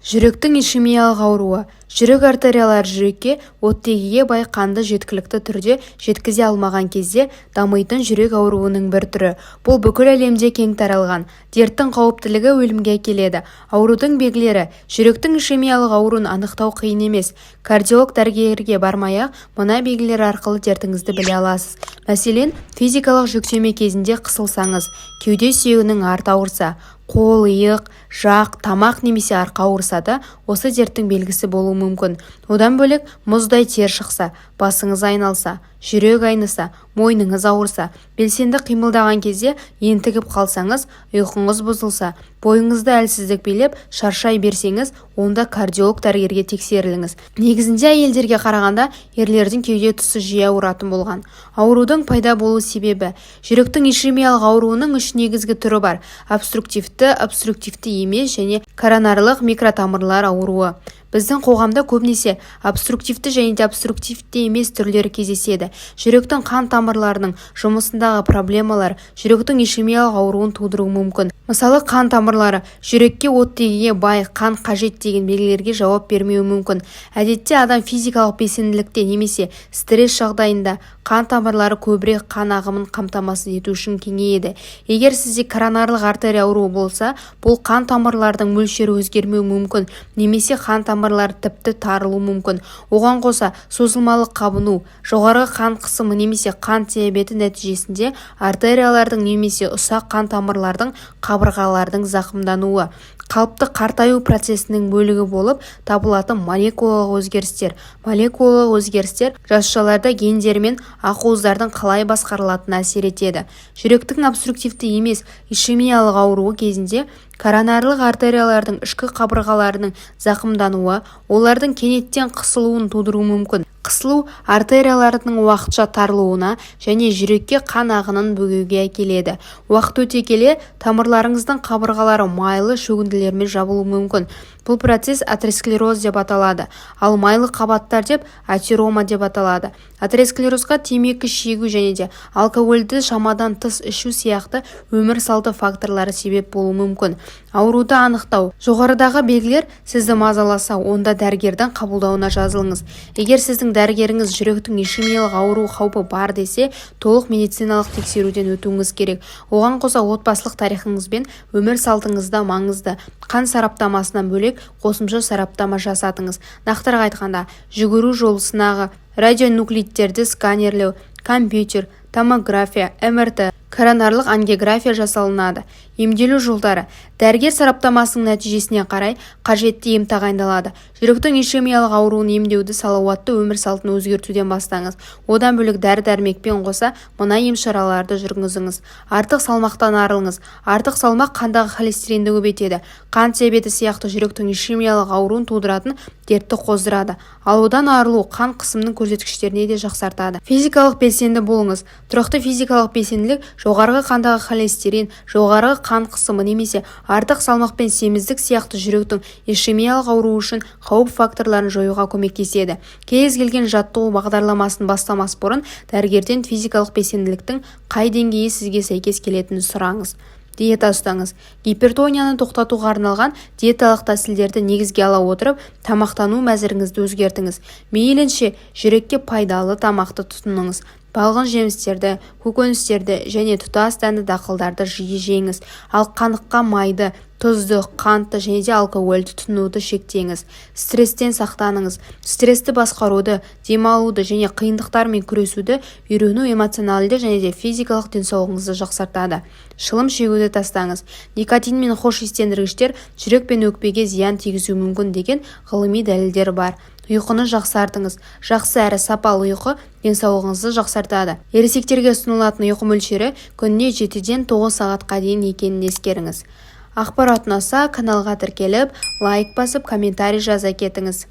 Жүректің ишемиялық ауруы – жүрек артериялары жүрекке оттегіге бай қанды жеткілікті түрде жеткізе алмаған кезде дамитын жүрек ауруының бір түрі. Бұл бүкіл әлемде кең таралған. Дерттің қауіптілігі өлімге әкеледі. Аурудың белгілері. Жүректің ишемиялық ауруын анықтау қиын емес. Кардиолог дәрігерге бармай-ақ мына белгілер арқылы дертіңізді біле аласыз. Мәселен, физикалық жүктеме кезінде қысылсаңыз, кеуде сүйегінің арты ауырса, қол, иық, жақ, тамақ немесе арқа ауырса да осы дерттің белгісі болуы мүмкін. Одан бөлек, мұздай тер шықса, басыңыз айналса, жүрек айныса, мойныңыз ауырса, белсенді қимылдаған кезде ентігіп қалсаңыз, ұйқыңыз бұзылса, бойыңызды әлсіздік билеп, шаршай берсеңіз, онда кардиолог дәрігерге тексеріліңіз. Негізінде әйелдерге қарағанда ерлердің кеуде тұсы жиі ауыратын болған. Аурудың пайда болу себебі. Жүректің ишемиялық ауруының үш негізгі түрі бар: обструктивті, обструктивті емес және коронарлық микротамырлар ауруы. Біздің қоғамда көбінесе обструктивті және де обструктивті емес түрлері кездеседі. Жүректің қан тамырларының жұмысындағы проблемалар жүректің ишемиялық ауруын тудыруы мүмкін. Мысалы, қан тамырлары жүрекке оттегіге бай қан қажет деген белгілерге жауап бермеуі мүмкін. Әдетте адам физикалық белсенділікте немесе стресс жағдайында қан тамырлары көбірек қан ағымын қамтамасыз ету үшін кеңейеді. Егер сізде коронарлық артерия ауруы болса, бұл қан тамырлардың мөлшері өзгермеуі мүмкін немесе қан тамырлары тіпті тарылуы мүмкін. Оған қоса, созылмалы қабыну, жоғарғы қан қысымы немесе қант диабеті нәтижесінде артериялардың немесе ұсақ қан тамырлардың қабырғалардың зақымдануы. Қалыпты қартаю процесінің бөлігі болып табылатын молекулалық өзгерістер. Молекулалық өзгерістер жасушаларда гендер мен ақуыздардың қалай басқарылатынына әсер етеді. Жүректің обструктивті емес ишемиялық ауруы кезінде коронарлық артериялардың ішкі қабырғаларының зақымдануы олардың кенеттен қысылуын тудыруы мүмкін. Қысылу артериялардың уақытша тарылуына және жүрекке қан ағынын бөгеуге әкеледі. Уақыт өте келе тамырларыңыздың қабырғалары майлы шөгінділермен жабылуы мүмкін. Бұл процесс атеросклероз деп аталады, ал майлы қабаттар деп атерома деп аталады. Атеросклерозға темекі шегу және де алкогольді шамадан тыс ішу сияқты өмір салты факторлары себеп болуы мүмкін. Ауруды анықтау. Жоғарыдағы белгілер сізді мазаласа, онда дәрігердің қабылдауына жазылыңыз. Егер сіздің дәрігеріңіз жүректің ишемиялық ауру қаупі бар десе, толық медициналық тексеруден өтуіңіз керек. Оған қоса, отбасылық тарихыңыз бен өмір салтыңыз да маңызды. Қан сараптамасынан бөлек қосымша сараптама жасатыңыз. Нақтырақ айтқанда, жүгіру жолы сынағы, радионуклидтерді сканерлеу, компьютер томография, МРТ, коронарлық ангиография жасалынады. Емделу жолдары. Дәрігер сараптамасының нәтижесіне қарай қажетті ем тағайындалады. Жүректің ишемиялық ауруын емдеуді салауатты өмір салтын өзгертуден бастаңыз. Одан бөлек, дәрі-дәрмекпен қоса мына ем-шараларды жүргізіңіз. Артық салмақтан арылыңыз. Артық салмақ қандағы холестеринді көбейтеді, қант диабеті сияқты жүректің ишемиялық ауруын тудыратын дертті қоздырады. Ал одан арылу қан қысымының көрсеткіштерін де жақсартады. Физикалық белсенді болыңыз. Тұрақты физикалық белсенділік жоғарғы қандағы холестерин, жоғарғы қан қысымы немесе артық салмақ пен семіздік сияқты жүректің ишемиялық ауруы үшін қауіп факторларын жоюға көмектеседі. Кез келген жаттығу бағдарламасын бастамас бұрын дәрігерден физикалық белсенділіктің қай деңгейі сізге сәйкес келетінін сұраңыз. Диета ұстаңыз. Гипертонияны тоқтатуға арналған диеталық тәсілдерді негізге ала отырып, тамақтану мәзіріңізді өзгертіңіз. Мейлінше жүрекке пайдалы тамақты тұтыныңыз. Балғын жемістерді, көкөністерді және тұтас дәнді дақылдарды жиі жеңіз. Ал қаныққан майды, тұзды, қантты және де алкогольді тұтынуды шектеңіз. Стресстен сақтаныңыз. Стрессті басқаруды, демалуды және қиындықтармен күресуді үйрену эмоционалды және де физикалық денсаулығыңызды жақсартады. Шылым шегуді тастаңыз. Никотин мен хош иістендіргіштер жүрек пен өкпеге зиян тигізуі мүмкін деген ғылыми дәлелдер бар. Ұйқыны жақсартыңыз. Жақсы әрі сапалы ұйқы денсаулығыңызды жақсартады. Ересектерге ұсынылатын ұйқы мөлшері күніне 7-ден 9 сағатқа дейін екенін ескеріңіз. Ақпарат ұнаса, каналға тіркеліп, лайк басып, комментарий жаза кетіңіз.